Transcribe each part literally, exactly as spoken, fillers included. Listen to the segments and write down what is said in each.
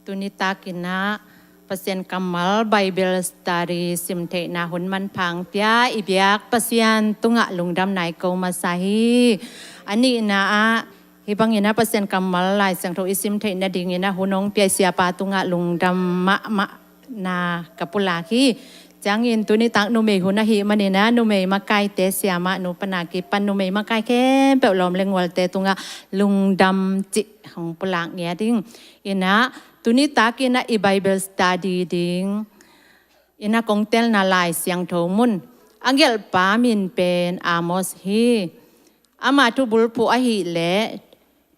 Tuni takin ah Pasian kammal Bible study sim theihna hun manpha hong pia i biak Pasian tungah lungdamna i ko masa hi. A nihna ah hih bangin ah Pasian kammal Lai Siangtho i sim theih nadingin ah hun hong pia i siapa tungah lungdam mahmahna ka pulak hi. Ciangin tuni tak numei hun ahih manin ah numei makaite, siamah nu pan a kipan numei makai khempeuh lawm le ngualte tungah lungdam cih hong pulak ngiat ing. In ah tuni takin ah i Bible study ding in ah kong telna Lai Siangtho mun a gelhpa min pen Amos hi. Ama thubulphuh ahih leh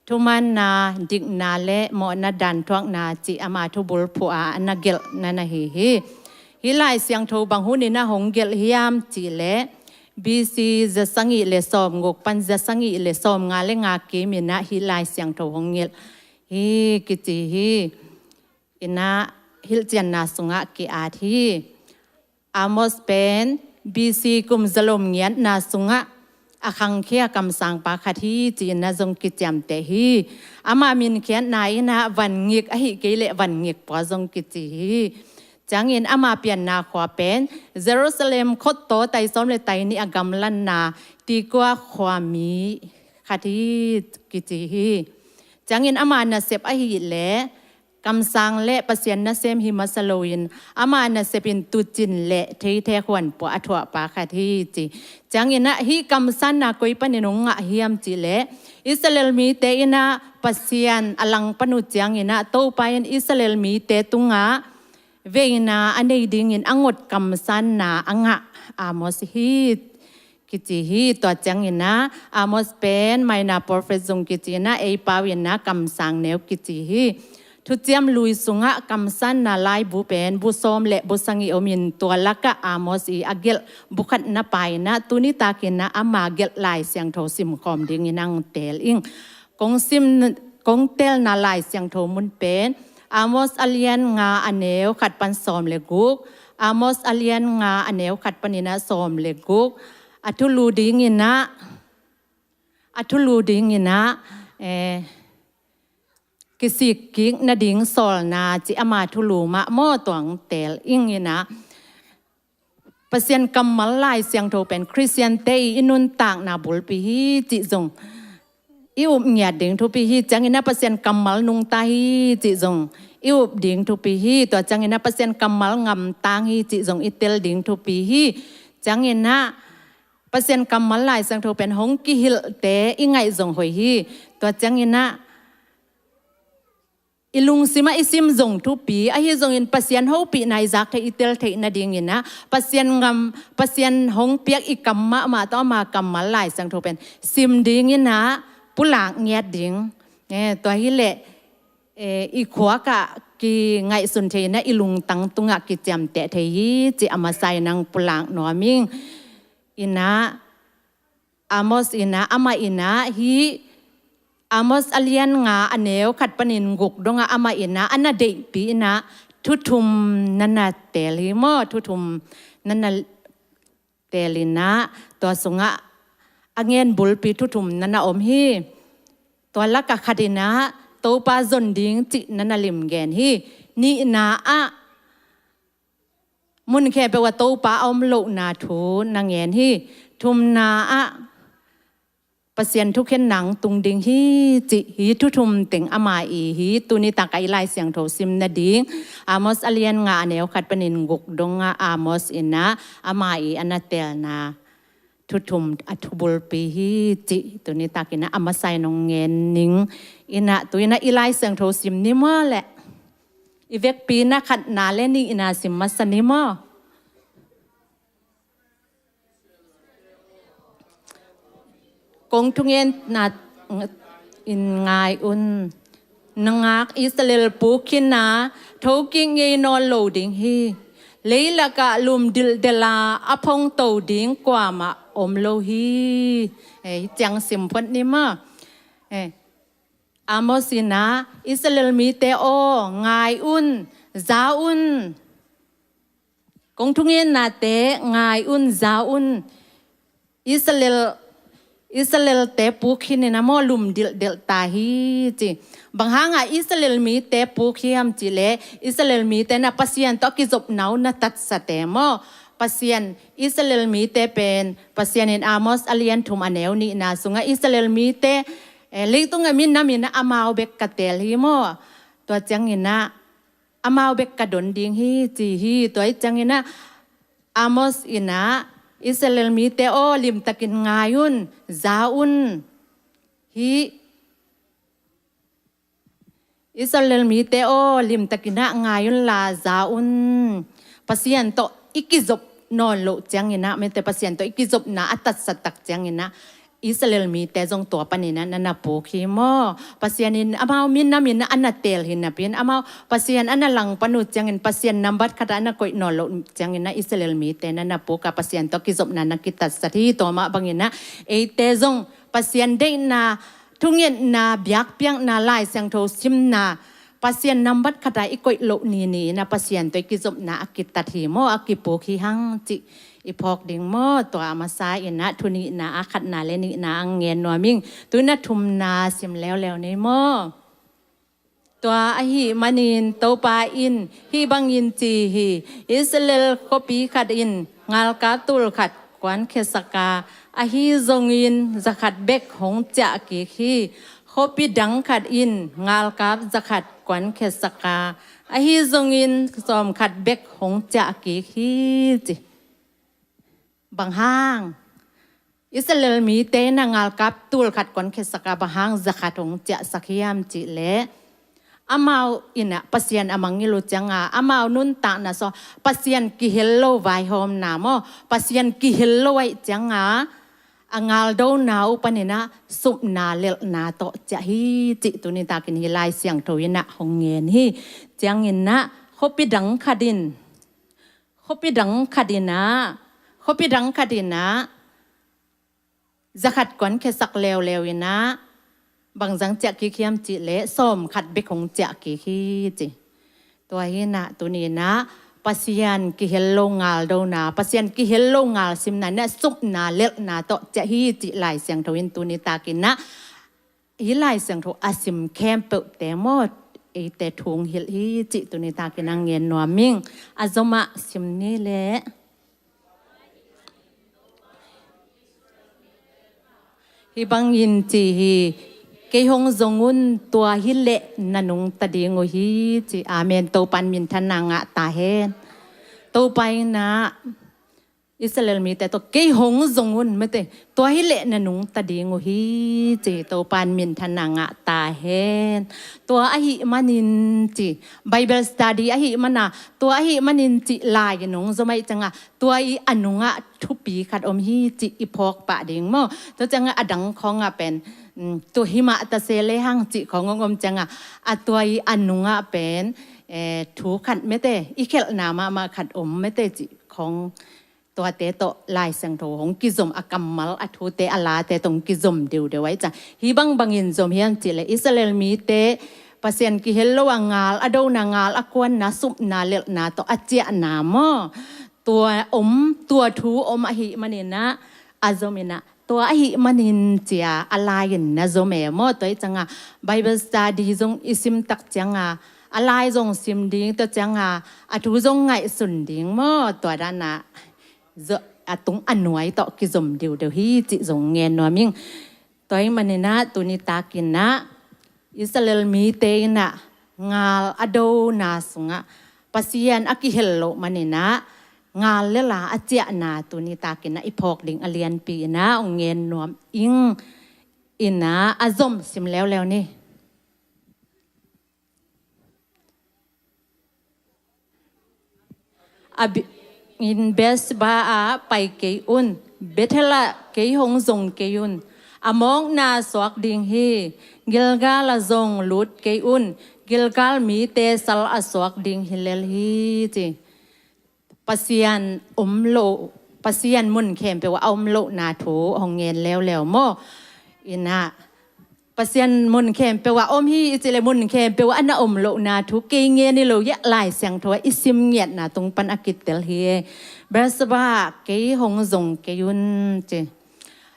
thumanna, dikna le mawhna danthuakna cih ama thubulphuh a na gelhna na hi hi. Hih Lai Siangtho bang hunin ah hong gelh hiam cih leh B C za sagih le sawmguk pan za sagih le sawmnga le nga kimin ah hih Lai Siangtho hong gelh hi kici hi. In ah hilhcianna sungah ki-at hi. Amos pen B C kum zalom ngiatna sungah a khangkhia kamsangpa khat hi ci-in ah zong kiciamteh hi. Ama minkhiatna in ah Van Ngik ahih kei leh Van Ngik Pua zong kici hi. Ciangin ama pianna khua pen Jerusalem khuattaw tai sawm le tai nih a gamlatna Tekoa khuami khat hi kici hi. Ciangin ama nasep ahih leh kamsang le Pasian nasem hi masa loin ama nasepin tuucin le theithek huanpuah a thuahpa khat hi ci. Ciangin ah hih kamsanna koi panin hong ngah hiam cih leh Israel mite in ah Pasian a langpan uh ciangin ah Topa in Israel mite tungah veina a nei dingin a ngot kamsanna a ngah Amos hi kici hi. Tua ciangin ah Amos pen minor prophet zong kici in ah ei pau in ah kamsang neu kici hi. Thuciam Lui sungah kamsanna laibu pen bu sawm le bu sagih omin tua lakah Amos i a gelh bu khatna pa in ah tuni takin ah ama gelh Lai Siangtho simkhawm dingin ah hong teel ing. Kong sim, kong telna Lai Siangtho mun pen Amos a lian nga a neu khat pan sawm le guk, Amos a lian nga a neu khat panin ah sawm le guk. A thulu dingin ah, a thulu dingin ah, eh, kisik kik nading sawlna cih ama thulu mah maw, tua hong teel ing in ah. Pasian kammal Lai Siangtho pen Khristiante i nuntakna bulpi hi cih zong i up ngiat ding thupi hi. Ciangin ah Pasian kammal nungta hi cih zong i up ding thupi hi. Tua ciangin ah Pasian kammal ngamtang hi cih zong i tel ding thupi hi. Ciangin ah Pasian kammal Lai Siangtho pen hong kihilhte i ngaih zong hoih hi. Tua ciangin ah i lungsim ah i sim zong thupi, ahi zongin Pasian hopihna i zak theih, i tel theih nadingin ah Pasian ngam, Pasian hong piak i kam mahmah tawh ama kammal Lai Siangtho pen sim dingin ah pulak ngiat ding. Eh, tua hileh, eh, i khuak ah kingaihsun thei in ah i lungtang tungah kiciamteh thei hi cih a masa in ah hong pulak nuam ing. In ah Amos in ah, amah in ah hih Amos a lian nga a neu khat panin guk dongah amah in ah a na deihpih in ah thu thum na na teel hi maw, thu thum na na teel in ah tua sungah a ngen bulpi thu thum na na om hi. Tua lakah khat in ah Topa zon ding cih na na limgen hi. Nihna ah mun khempeuh ah Topa a om lohna thu na ngen hi. Thumna ah Pasian thukhenna hong tung ding hi cih hi. Thu thum teng ama i hi. Tuni tak a i Lai Siangtho sim nading Amos a lian nga a neu khat panin guk dongah Amos in ah ama i a na teelna thu thum a thubulpi hi cih tuni takin ah a masa in hong ngen ning. In ah tu in ah i Lai Siangtho sim ni maw leh? I vekpi in ah khatna le nihna sim masa ni maw? Kong thungetna in ngai un. Na ngak Israel puk khin a, thokik ngei nawn lo ding hi. Leilakah lum dilhdel a, a phongto ding kuamah om lo hi. Eh, hih ciang sim phot ni maw? Eh, Amos in ah, Israel mite aw, ngai un, za un. Kong thungetnate ngai un, za un. Israel, Israel-te puk hi-in ah maw, lum dilhdelh ta hi ci. Bang hangah Israel mite puk hiam cih leh, Israel mite na Pasian tawh a kizopna uh na tatsate maw. Pasian, Israel mite pen, Pasian in Amos a lian thum a neu nihna sungah Israel mite, eh, leitungah minam in ah amau bek ka teel hi maw. Tua ciangin ah amau bek ka don ding hi ci hi. Tua hi ciangin ah Amos in ah, Israel mite aw, limtakin ngai un, za un. Hi, Israel mite aw, limtakin ah ngai unla za un. Pasian tawh i kizop nawn loh ciangin ah, mite Pasian tawh i kizopna a tatsat tak ciangin ah, Israel mite zong tua panin ah na na puk hi maw. Pasian in amau minam in ah a na teel hi napi-in, amau Pasian a na langpan uh ciangin, Pasian nambat khat ah a na koih nawn loh ciangin ah Israel mite na na puk a, Pasian tawh kizopna na kitatsat hi. Tua mah bangin ah eite zong Pasian deihna, thungetna, biakpiakna, Lai Siangtho simna, Pasian nambat khat ah i koih loh ni ni-in ah Pasian tawh i kizopna a kitat hi maw, a kipuk hi hang cih i phawk ding maw. Tua a masa in ah thu nihna ah khatna le nihna ah ngen nuam ing. Tu-in ah thumna sim leuleu ni maw. Tua ahih manin Topa in hih bangin ci hi: Israel khuapi khat in ngalkap tul khat kuankhiasak a, ahi zongin za khat bek hong ciah kik hi. Khuapi dang khat in ngalkap za khat kuankhiasak a, ahi zongin sawm khat bek hong ciah kik hi ci. Bang hang Israel mite in ah ngalkap tul khat kuankhiasak a, bang hang za khat hong ciahsak hiam cih leh, amau in ah Pasian a mangngilh uh ciangin, amau nuntakna sungah Pasian kihel lo vaihawmna maw, Pasian kihel lo ahih ciangin, a ngaldona uh panin ah supna lelhna tawh ciah hi cih tuni takin hih Lai Siangtho in ah hong ngen hi. Ciangin ah khuapi dang khat in, khuapi dang khat in ah, khuapi dang khat in ah za khat kuankhiasak leuleu in ah, bang zah ciah kik hiam cih leh, sawm khat bek hong ciah kik hi ci. Tua hi-in ah tuni-in ah Pasian kihel lo ngaldona, Pasian kihel lo ngalsimna in ah supna lelhna tawh ciah hi cih Lai Siangtho in tuni takin ah, hih Lai Siangtho a sim khempeuhte maw, eite thu hong hilh hi cih tuni takin ah ngen nuam ing. A zomah sim ni leh. Hih bangin ci hi: Kei hong zong un, tua hi leh na nungta ding uh hi ci. Amen. Topa'n minthanna ngah ta hen. Topa in ah Israel mite tawh, kei hong zong un, mete, tua hi leh na nungta ding uh hi ci. Topa'n minthanna ngah ta hen. Tua ahih manin ci, Bible study ahih manin, tua ahih manin ci lai-in hong zom ahih ciangin, tua i a nungah thupi khat om hi cih i phawk pah ding maw. Tua ciangin a dang khawngah pen, um, tua hi mah ta se lehang cih khawng hong om ciangin, a tua i a nungah pen, eh, thu khat mete, i khelhna mahmah khat om mete cih khawng, tuate tawh Lai Siangtho hong kizom, a kammal, a thute, a late tawh hong kizom deuhdeuh ahih ciang, hih bangbangin zom hiam cih leh, Israel mite Pasian kihel lo a ngal a dona, ngal a kuanna, supna lelhna tawh a ciahna maw, tua om, tua thu om ahih manin ah, a zom in ah, tua ahih manin ci-a a lai-in na zom e maw. Tua ahih ciangin Bible study zong i sim tak ciangin, a lai zong sim ding, tua ciangin a thu zong ngaihsun ding maw. Tua dan ah a tung a nuai tawh kizom deuhdeuh hi cih zong ngen nuam ing. Tua ahih manin ah tuni takin ah Israel mite in ah ngal a dona sungah Pasian a kihel loh manin ah ngal lel a a ciahna tuni takin ah i phawk ding a lianpi in ah hong ngen nuam ing. In ah a zom sim leuleu ni. A bi-, in Beersheba ah pai kei un, Bethel ah kei hong zong kei un, a mawkna suak ding hi. Gilgal ah zong lut kei un, Gilgal mite sal a suak ding hi lel hi ci. Pasian om loh, Pasian mun khempeuh ah a om lohna thu hong ngen leuleu maw. In ah Pasian mun khempeuh ah om hi i cih leh, mun khempeuh ah a na om lohna thu kei ngen hi lo, hih Lai Siangtho ah i sim ngiatna tung pan a kitel hi. Beersheba ah kei hong zong kei un ci.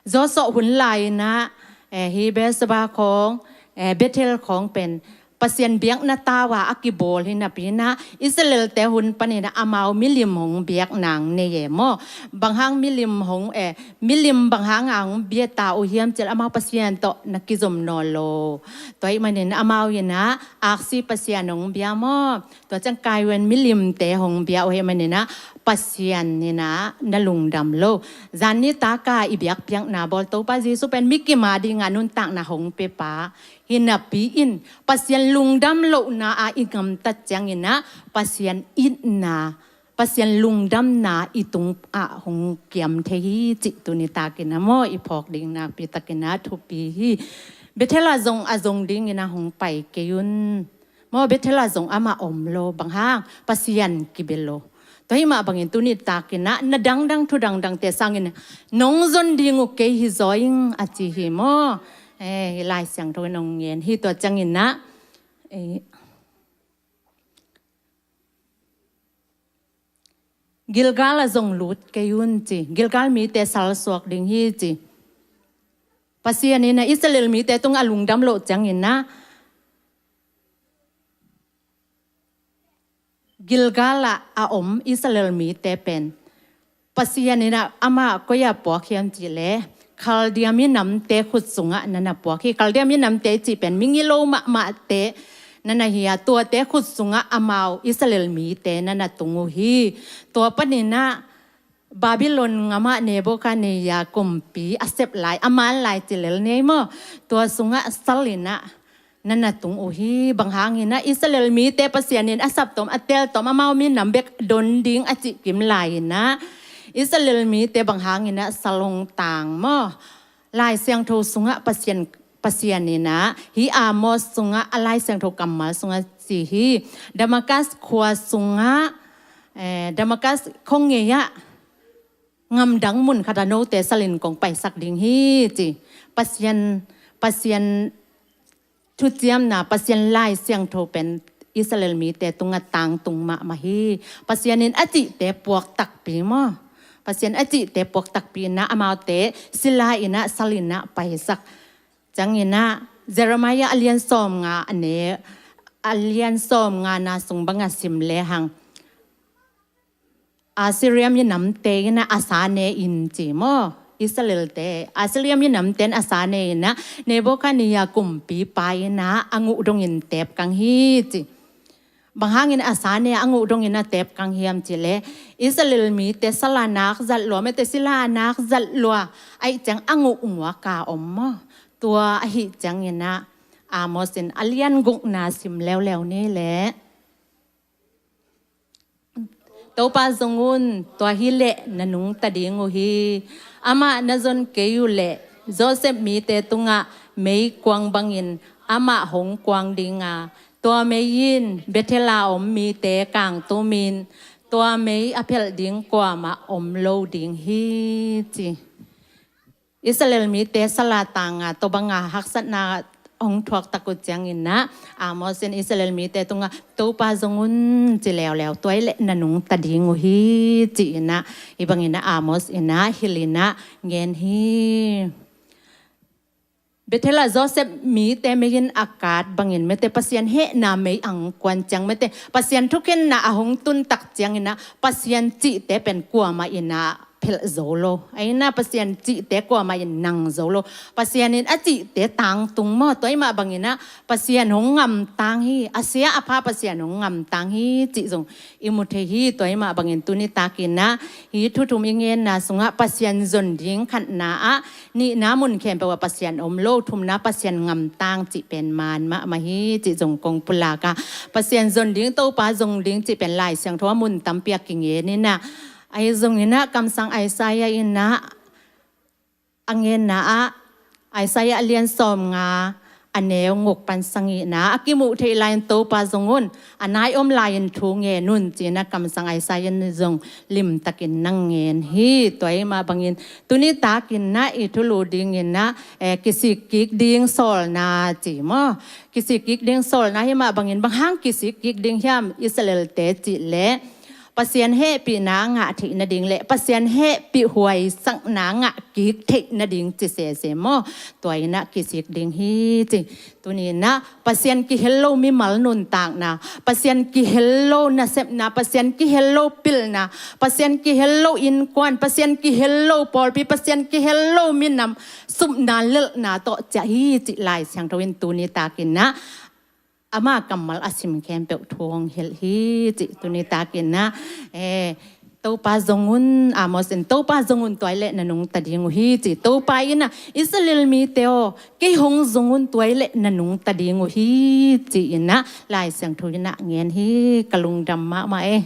Joshua hun lai-in ah, eh, hi Beersheba khawng, eh, Bethel khawng pen Pasian biakna tau a kibawl hi napi-in ah, Israel-te hun panin ah amau milim hong biak nang nei e maw. Bang hang milim hong, eh, milim bang hang a hong bia ta uh hiam cih leh amau Pasian tawh na kizom nawn lo. Tua ahih manin amau in ah aksi pasian hong bia maw. Tua ciang kaiwen milimte hong bia uh ahih manin ah Pasian in ah na lungdam lo. Zan nitak a i biakpiakna bawl Topa Jesuh pen mi kim a ding a nuntakna hong pia pa hi napi-in, Pasian lungdam lohna a i gamtat ciangin ah Pasian itna, Pasian lungdamna i tung ah hong kiam thei hi cih tuni takin ah maw i phawk ding nakpi takin ah thupi hi. Bethel ah zong a zong dingin ah hong pai kei un. Maw, Bethel ah zong amah om lo, bang hang Pasian kibia lo. Tua ahih mah bangin tuni takin ah na dangdang thu dangdangte sangin nong zon ding uh kei hi zaw ing a ci hi maw. Eh, hi Lai Siangtho in hong ngen hi. Tua ciangin ah, eh, Gilgal ah zong lut kei un ci. Gilgal mite salsuak ding hi ci. Pasian in ah Israel mite tung a lungdam loh ciangin ah Gilgal ah a om Israel mite pen Pasian in ah amah koi ah puak hiam cih leh Khaldia minamte khut sungah na na puak hi. Khaldia minamte cih pen migilo mahmahte na na hi a, tuate khut sungah amau Israel mite na na tung uh hi. Tua panin ah Babylon gam ah Nebuchadnezzar kumpi a sep lai, a man lai ci lel ni maw. Tua sungah sal in ah na na tung uh hi. Bang hangin ah Israel mite Pasian in a saptuam a teeltuam amau minam bek don ding a cih kim lai-in ah Israel mite bang hangin ah sal hong tang maw. Lai Siangtho sungah Pasian, Pasian in ah hi Amos sungah a Lai Siangtho kammal sungah ci hi. Damascus khua sungah, eh, Damascus khuangei ah ngamdang mun khat ah note sal in kong paisak ding hi ci. Pasian, Pasian thuciamna, Pasian Lai Siangtho pen Israel mite tungah tangtung mahmah hi. Pasian in a cihte puak takpi maw. Pasian a cihte puak takpi in ah amaute sila in ah sal in ah paisak. Ciangin ah Jeremiah a lian sawmnga a ne, a lian sawmnga na sung bang a sim lehang Assyria minamte in ah a sa ne in ci maw. Israelte, Assyria minamte in a sa ne in ah Nebuchadnezzar kumpipa in ah a nguh dongin teepkang hi ci. Bang hangin a sa ne a nguh dongin a teepkang hiam cih leh Israel mite sal a nak zat lua, mite sila a nak zat lua, ahih ciang a nguh muak a om maw. Tua ahih ciangin ah Amos in a lian gukna sim leuleu ni leh. Topa zong un, tua hi leh na nungta ding uh hi. Amah na zon kei uh leh Joseph mite tungah meikuang bangin amah hong kuang ding a, tua mei in Bethel a om mite kangtum in, tua mei a phelh ding kuamah om lo ding hi ci. Israel mite sal a tang a, tua bang a haksatna hong thuak tak uh ciangin ah Amos in Israel mite tungah Topa zong un ci leuleu, tua hi leh na nungta ding uh hi ci in ah, hih bangin ah Amos in ah hilh in ah ngen hi. Bethel ah Joseph mite mei in a kat bangin mite Pasian hehna mei ang kuan ciang mite Pasian thukhenna a hong tun tak ciangin ah Pasian cihte pen kuamah in ah phelh zo lo. Ahi in ah Pasian cihte kuamah in nang zo lo. Pasian in a cihte tangtung maw, tua ahih mah bangin ah Pasian hong ngamtang hi, a sia a pha Pasian hong ngamtang hi cih zong i mu thei hi. Tua ahih mah bangin tuni takin ah hih thu thum i ngenna sungah Pasian zon ding khatna ah, nihna mun khempeuh ah Pasian om lo, thumna Pasian ngamtang cih pen maan mahmah hi cih zong kong pulak a, Pasian zon ding, Topa zong ding cih pen Lai Siangtho ah mun tampi ah kingen in ah, ahi zongin ah kamsang Isaiah in ah a ngenna ah, Isaiah a lian sawmnga a neu guk pan sagihna ah, a kimuh theih lai-in Topa zong un, a nai om lai-in thu ngen un ci-in ah kamsang Isaiah in zong limtakin na ngen hi. Tua ahih mah bangin tuni takin ah i thulu dingin ah, eh, kisik kik ding sawlna ci maw. Kisik kik ding sawlna ahih mah bangin bang hang kisik kik ding hiam Israelte cih leh Pasian hehpihna ngah theih nading le Pasian hehpih huaisakna ngah kik theih nading ci sese maw? Tua in ah kisik ding hi ci. Tuni in ah Pasian kihel lo mimal nuntakna, Pasian kihel lo nasepna, Pasian kihel lo pilna, Pasian kihel lo innkuan, Pasian kihel lo pawlpi, Pasian kihel lo minam, supna lelhna tawh ciah hi cih Lai Siangtho in tuni takin ah ama kammal a sim khempeuh thu hong hilh hi cih tuni takin ah, eh, Topa zong un, Amos in Topa zong un, tua hi leh na nungta ding uh hi ci. Topa in ah Israel mite aw, kei hong zong un, tua hi leh na nungta ding uh hi ci in ah Lai Siangtho in ah ngen hi. Ka lungdam mahmah e.